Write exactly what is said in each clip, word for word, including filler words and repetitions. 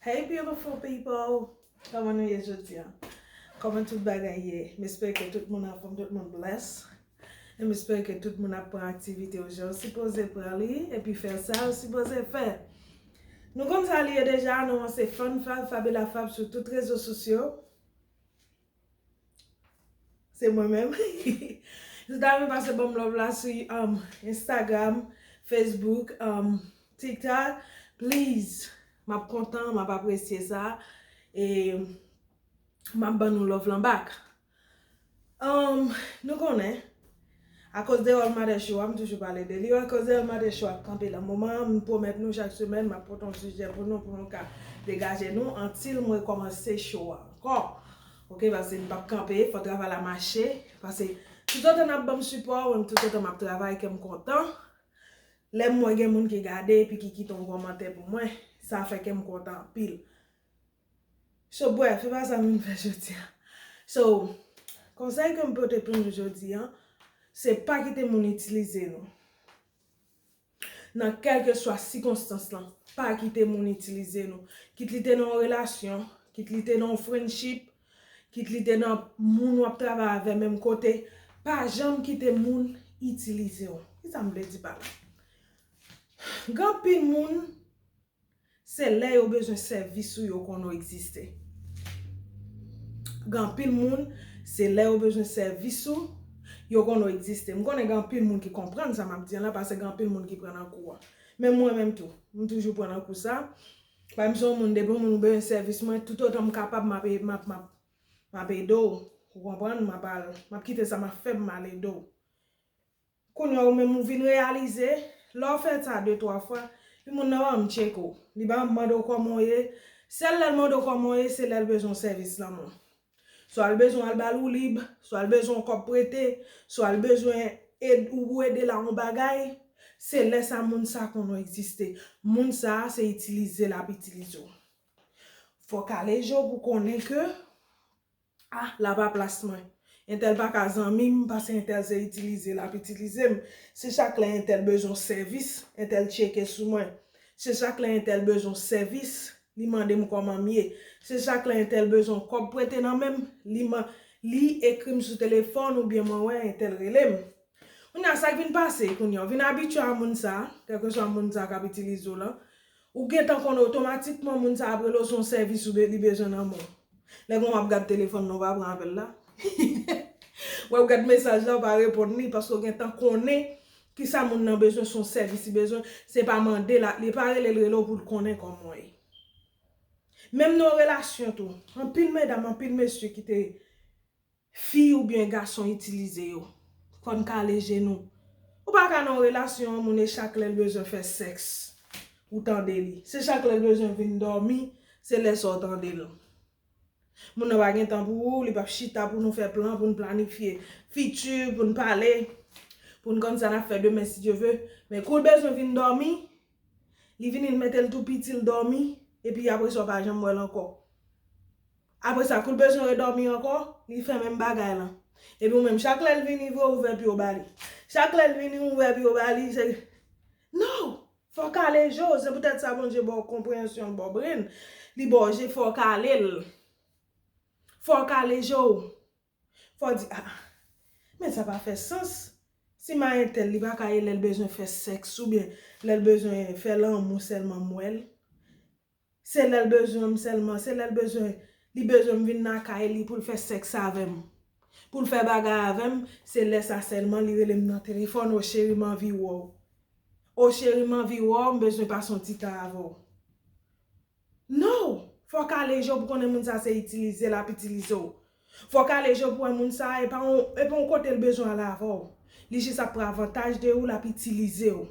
Hey beautiful people! Kòman nou ye jodi a? Kòman tout bagay ye? M espere ke tout moun anfòm, tout moun bless. E m espere ke tout moun ap pran aktivite yo jan yo sipoze pran li, epi fè sa yo sipoze fè. Nou konn sa li ye deja, non an se Fann Fab, Fabiola Fab sou tout rezo sosyo. Se mwen menm. Si w ta renmen pase ban m love la sou um, Instagram, Facebook, um, TikTok, please. M ap kontan, m ap apresye sa. E m ap ban nou love lan back. Um, nou konnen, akoz de All Mother Show a, m toujou pale de li. Akoz de All Mother Show ap kanpe lan moman an, m pwomèt nou chak semèn, m ap pote yon sijè pou nou, pou nou ka degaje nou, until m rekòmanse show a ankò. Oke, paske m p ap kanpe, fò travay la mache. Paske toutotan n ap ban m sipò, mwen toutotan m ap travay, kè m kontan. Lè m wè gen moun ki gade epi ki kite yon kòmantè pou mwen, sa fè kè m kontan anpil. So, bref, se pa sa m vin fè jodi a. So, konsèy ke m pote pou nou jodi a, se pa kite moun itilize nou. Nan kèlkeswa sikonstans lan, pa kite moun itilize nou. Kit li te nan yon relasyon, kit li te nan yon friendship, kit li te nan moun w ap travay avè menm kote, pa janm kite moun itilize w. Kisa m vle di pa la? Gen anpil moun, se lè yo bezwen sèvis ou yo konn ou egziste. Gen anpil moun, se lè yo bezwen sèvis ou, yo konn ou egziste. M konnen gen anpil moun ki konprann sa m ap di an la, paske gen anpil moun ki pran nan kou an. Men mwen menm tou, m toujou pran nan kou sa. Pa m se yon moun, depi yon moun ou bezwen sèvis mwen, toutotan m kapab, m ap, m ap, m ap, m ap ede w. Ou konprann? M ap al, m ap kite sa m ap fè, m al ede w. Kounye a ou menm ou vin reyalize, lè w fè sa de twa fwa, li moun nan pa janm tcheke w. Li pa janm mande w kòman w ye. Sèl lè l mande w kòman w ye, se lè l bezwen w sèvis lanmou. Swa l bezwen w al ba l woulib, swa l bezwen w kòb prete, swa l bezwen ed, ou ede l a yon bagay. Se lè sa moun sa konn ou egziste. Moun sa a se itilize l ap itilize w. Fò w kale je w pou konnen ke Ah, la pa plas mwen. Entèl pa ka zanmi m, paske entèl se itilize l ap itilize m. Se chak lè entèl bezwen sèvis, entèl tcheke sou mwen. Se chak lè entèl bezwen sèvis, li mande m kòman m ye. Se chak lè entèl bezwen kòb prete nan men m, li, li ekri m sou telefòn oubyen mwen wè entèl rele m. Kounye a, sa k vin pase, kounye a, ou vin abitye a moun sa, kèlkeswa moun sa k ap itilize w lan, ou gentan konnen otomatikman moun sa ap rele w se yon sèvis ou be-, li bezwen nan men w. Lè gen w ap gad telefòn nan, ou pa pran apèl la. Ou ap gad mesaj la, ou pa reponn li, paske ou gentan konnen kisa moun nan bezwen, se yon sèvis li bezwen, se pa mande l, li pa rele l, rele w pou l konnen kòman w ye. Menm nan yon relasyon tou, anpil medam, anpil mesye ki te fi oubyen gason itilize yo. Fò n kale je nou. Ou pa ka nan yon relasyon, yon moun e chak lè l bezwen fè sèks, ou tande li. Se chak lè l bezwen vin dòmi, se lè sa w tande l. Moun nan pa gen tan pou ou, li p ap chita pou nou fè plan, pou n planifye fiti, pou n pale, pou n konn sa n ap fè demen si Dye ve. Men kou l bezwen vin dòmi, li vini, l mete l tou piti, l dòmi, epi apre sa, w pa janm wè l ankò. Apre sa, kou l bezwen redòmi ankò, li fè menm bagay lan. Epi ou menm, chak lè l vini vre, ou ouvè pye w ba li. Chak lè l vini, ou ouvè pye w ba li, se, no! Fò w kale je w, se poutèt sa Bondye ba w konpreyansyon, l ba w brenn, li ba w je, fò w kale l. Fò w kale je w. Fò w di, ah, men sa pa fè sans. Si m a entèl, li pa ka ye lè l bezwen fè sèks oubyen lè l bezwen fè lanmou sèlman m wè l. Se lè l bezwen m sèlman, se lè l bezwen, li bezwen m vin lakay li pou l fè sèks avè m. Pou l fè bagay avè m, se lè sa sèlman li rele m nan telefòn, o cheri, m anvi wè w. O cheri, m anvi wè w, m bezwen pase yon ti tan avè w. No! Fò w kale je w pou konnen moun sa se itilize l ap itilize w. Fò w kale je w pou wè moun sa e pa yon, e pa yon kote l bezwen ale avè w. Li jis ap pran avantaj de ou, l ap itilize w.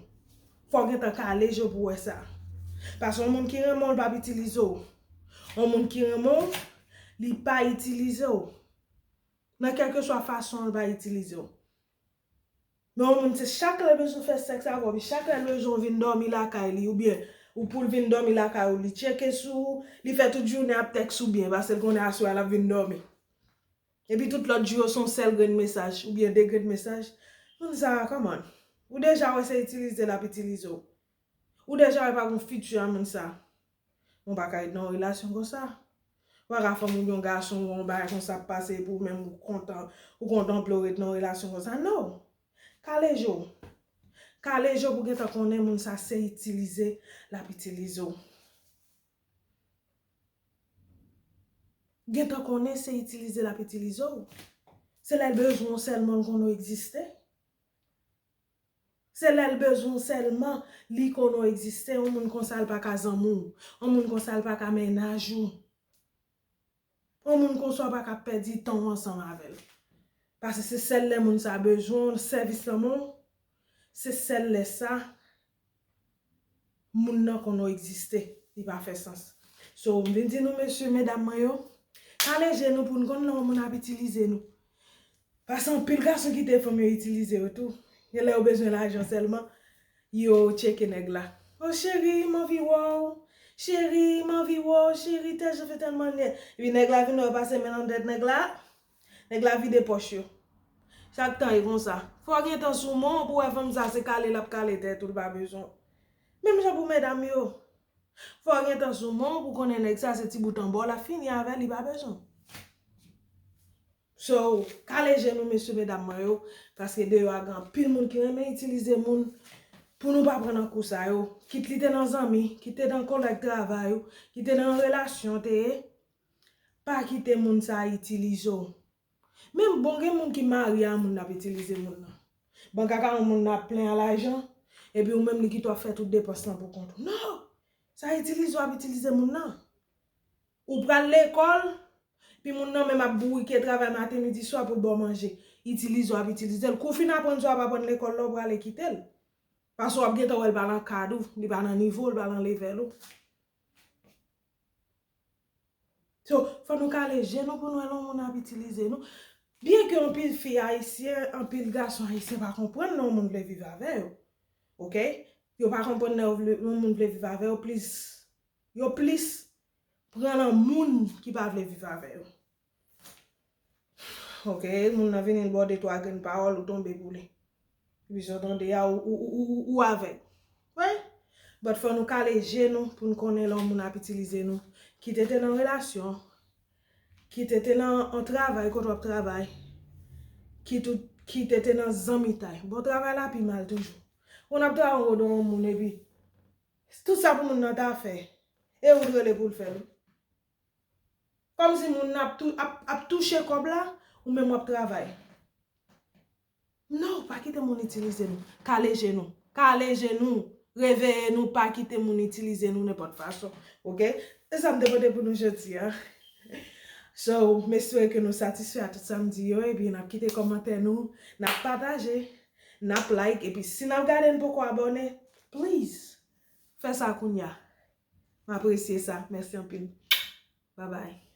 Fò w gentan kale je w pou wè sa. Paske yon moun ki renmen w, li p ap itilize w. Yon moun ki renmen w, li pa itilize w. Nan kèlkeswa fason, li pa itilize w. Men yon moun, se chak lè l bezwen fè sèks avè w, epi chak lè l bezwen w vin dòmi lakay li, oubyen ou pou l vin dòmi lakay ou, li tcheke sou ou, li fè tout jounen ap tèks ou byen, paske l konnen aswè a l ap vin dòmi. Epi tout lòt jou yo se yon sèl grenn mesaj, oubyen de grenn mesaj. Moun sa a, kòman? Ou deja wè se itilize l ap itilize w. Ou deja wè pa gen fiti a moun sa. Ou pa ka ret nan yon relasyon konsa. Ou pa ka fè moun yon gason ou yon bagay konsa ap pase pou menm ou kontan, ou kontan pou ret nan yon relasyon konsa. No. Kale je w. Kale je w pou gentan konnen moun sa se itilize l ap itilize w. Gentan konnen se itilize l ap itilize w. Se lè l bezwen w sèlman l konn ou egziste. Se lè l bezwen w sèlman li konn ou egziste. Yon moun konsa l pa ka zanmi w. Yon moun konsa l pa ka mennaj ou. Yon moun konsa w pa ka pèdi tan w ansanm avè l. Paske se sèl lè moun sa bezwen w, sèvis nan men w, se sèl lè sa moun nan konn ou egziste. Li pa fè sans. So, m vin di nou, mesye, medam mwen yo, kale je nou pou n konn lè yon moun ap itilize nou. Paske anpil gason kite fanm yo itilize yo tou. Gen lè yo bezwen lajan sèlman, yo tcheke nèg la. O cheri, m anvi wè w. Cheri, m anvi wè w. Cheri, tèl jan fè tèl mannyè. Epi nèg la vin wè pase men nan tèt nèg la. Nèg la vide pòch yo. Chak tan e konsa. Fò w gen tan sou men w pou wè fanm sa se kale l ap kale tèt ou, l pa bezwen w. Menm jan pou medam yo. Fò w gen tan sou men w pou konnen nèg sa se ti bout anba w l ap fini avè l, li pa bezwen w. So, kale je nou, mesye, medam mwen yo, paske deyò a gen anpil moun ki renmen itilize moun. Pou nou pa pran nan kou sa yo, kit li te nan zanmi, kit te nan kolèg travay ou, kit te nan yon relasyon te ye, pa kite moun sa itilize w. Menm bon, gen moun ki marye a moun n ap itilize moun nan. Bank akawon moun nan ap plen a lajan, epi ou menm li kite w ap fè tout depans lan pou kont ou. No! Sa itilize w ap itilize moun nan. Ou pral lekòl, epi moun nan menm ap bourike travay maten, midi, swa pou l ba w manje. Itilize w ap itilize l. Kou w fin aprann sa w ap aprann lekòl la, ou prale kite l. Paske w ap gentan wè l pa nan kad ou, li pa nan nivo w, li pa nan levèl ou. So, fò nou kale je nou pou nou wè lè yon moun ap itilize nou. Byen ke anpil fi ayisyen, anpil gason ayisyen pa konprann lè yon moun vle viv avè yo. Oke? Yo pa konprann lè yo vle, yon moun vle viv avè yo, plis, yo plis pran nan moun ki pa vle viv avè yo. Oke, moun nan vini l ba w de twa grenn pawòl, ou tonbe pou li. Epi sa w tande a, ou, ou, ou, ou, ou avèg. Wi. But fò nou kale je nou pou n konnen lè yon moun ap itilize nou. Kit te nan relasyon, kit te nan yon travay kote w ap travay, kit ou, kit te nan zanmitay. Bon, travay la pi mal toujou. Ou ap travay kote yon moun epi tout sa pou moun nan ta fè, e ou t rele pou l fè l. Kòmsi moun nan ap tou-, ap, ap touche kòb la, ou menm w ap travay. No, pa kite moun itilize nou. Kale je nou. Kale je nou. Reveye nou, pa kite moun itilize nou nenpòt fason. Oke? Se sa m te pote pou nou jodi a. So, m espere ke nou satisfè a tout sa m di yo, epi n ap kite kòmantè nou, n ap pataje, n ap like, epi si n ap gade n poko abòne, please, fè sa kounya. M apresye sa. Mèsi anpil. Bye bye.